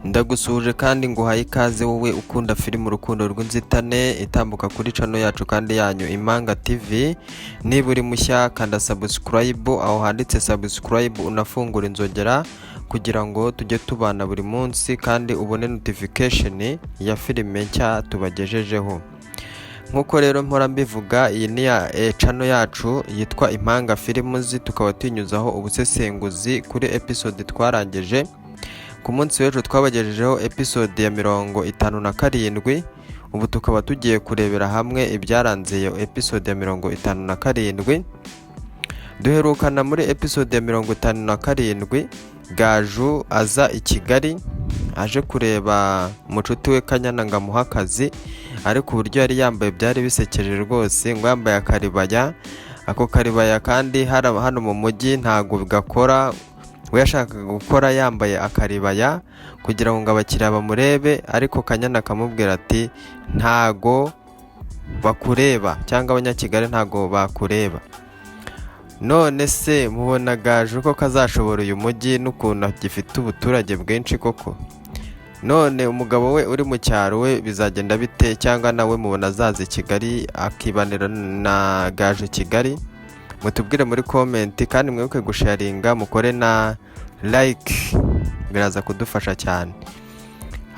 Ndagusuhuje kandi nguhaye ikaze wowe ukunda filime Urukundo rw'Inzitane itambuka kuri channel yacu kandi yanyu Impanga TV. Niba uri mushya, kanda subscribe aho handitse subscribe, unafungura inzogera kugira ngo tujye tubana buri munsi kandi ubone notification ya filime nshya tubagejejeho. Nk'uko rero mpora mbivuga, iyi ni ya channel yacu yitwa Impanga Films, tukaba tuyinyuzaho ubusesenguzi kuri episode twarangije. Ku munsi w'ejo twabagejejeho episode ya 57. Ubu tukaba tugiye kurebera hamwe ibyaranze iyo episode ya 57. Duherukana muri episode ya 57, Gaju aza i Kigali aje kureba mucuti we Kanyana ngo amuhe akazi, ariko uburyo yari yambaye byari bisekeje rwose, ngo yambaye akaribaya. Ako karibaya kandi hano mu mujyi ntabwo gakora. We yashakaga gukora yambaye akaribaya kugira ngo abakiriya bamurebe, ariko Kanyana akamubwira ati: "Ntago bakureba, cyangwa Abanyakigali ntago bakureba." None se mubona Gaju ko kazashobora uyu mujyi n'ukuntu gifite ubuturage bwinshi koko? None umugabo we uri mu cyaro we bizagenda bite? Cyangwa nawe mubona azaza i Kigali akibanira na Gaju Kigali? Mutubwire muri comment kandi mwibuke gusharinga, mukore na like, biraza kudufasha cyane.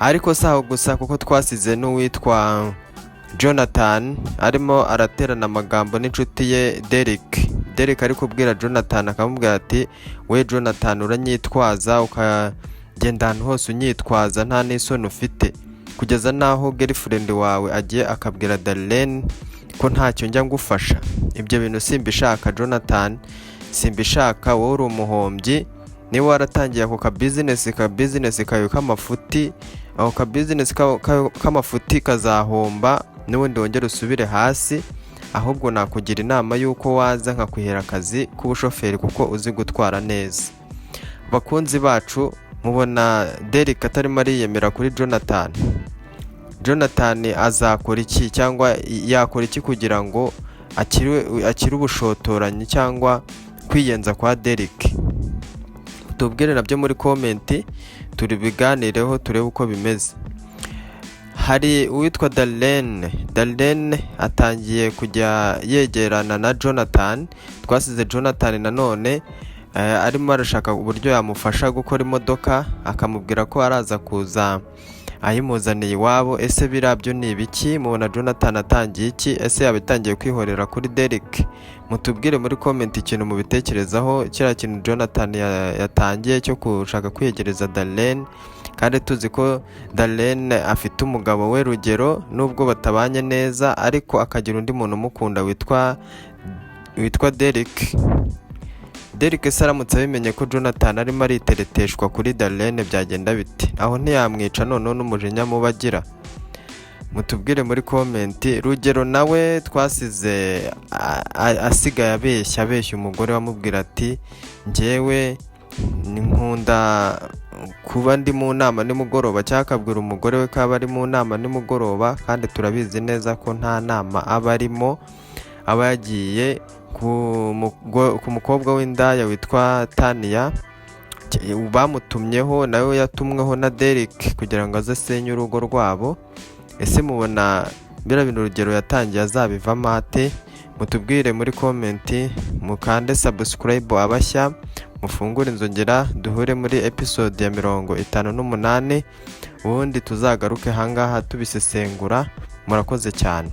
Ariko si aho gusa, kuko twasize n'uwitwa Jonathan arimo araterana amagambo n'inshuti ye Derek. Derek ari kubwira Jonathan, akamubwira ati: "We Jonathan, uranyitwaza, ukagenda ahantu hose unyitwaza, nta n'isoni ufite, kugeza n'aho girlfriend wawe agiye akabwira Darlene ko ntacyo njya ngufasha. Ibyo bintu simbishaka, Jonathan, simbishaka. Wowe uri umuhombyi. Niba waratangiye ako ka business kawe k'amafuti, ako ka business k'amafuti kazahomba, n'ubundi wongere usubire hasi. Ahubwo nakugira inama y'uko waza nkakwihera akazi k'ubushoferi kuko uzi gutwara neza." Bakunzi bacu, mubona Derek atarimo ariyemera kuri Jonathan? Jonathan azakora iki cyangwa yakora iki kugira ngo akire ubushotoranyi cyangwa kwiyenza kwa Derek? Tubwire nabyo muri comment, turibiganireho, turebe uko bimeze. Hari uwitwa Darlene. Darlene atangiye kujya yegerana na Jonathan. Twasize Jonathan nanone arimo arashaka uburyo yamufasha gukora imodoka, akamubwira ko araza kuza ayimuzaniye iwabo. Ese biriya byo ni ibiki? Mubona Jonathan atangiye iki? Ese yaba itangiye kwihorera kuri Derek? Mutubwire muri comment ikintu mubitekerezaho, kiriya kintu Jonathan yatangiye cyo gushaka kwiyegereza Darlene, kandi tuzi ko Darlene afite umugabo we Rugero, nubwo batabanye neza, ariko akagira undi muntu umukunda witwa Derek. Derek se aramutse abimenye ko Jonathan arimo aritereteshwa kuri Darlene, byagenda bite? Aho ntiyamwica noneho n'umujinya muba agira? Mutubwire muri comment. Rugero nawe twasize asigaye abeshya, abeshya umugore, wamubwira ati: "Njyewe nkunda kuba ndi mu nama nimugoroba," cyangwa akabwira umugore we ko aba ari mu nama nimugoroba, kandi turabizi neza ko nta nama aba arimo, aba yagiye ku mukobwa w'indaya witwa Taniya bamutumyeho, nawe yatumweho na Derek kugira ngo aze asenye urugo rwabo. Ese mubona biriya bintu Rugero yatangiye azabivamo ate? Mutubwire muri comment, mukande subscribe abashya, mufungure inzogera, duhure muri episode ya 58, ubundi tuzagaruke ahangaha tubisesengura. Murakoze cyane.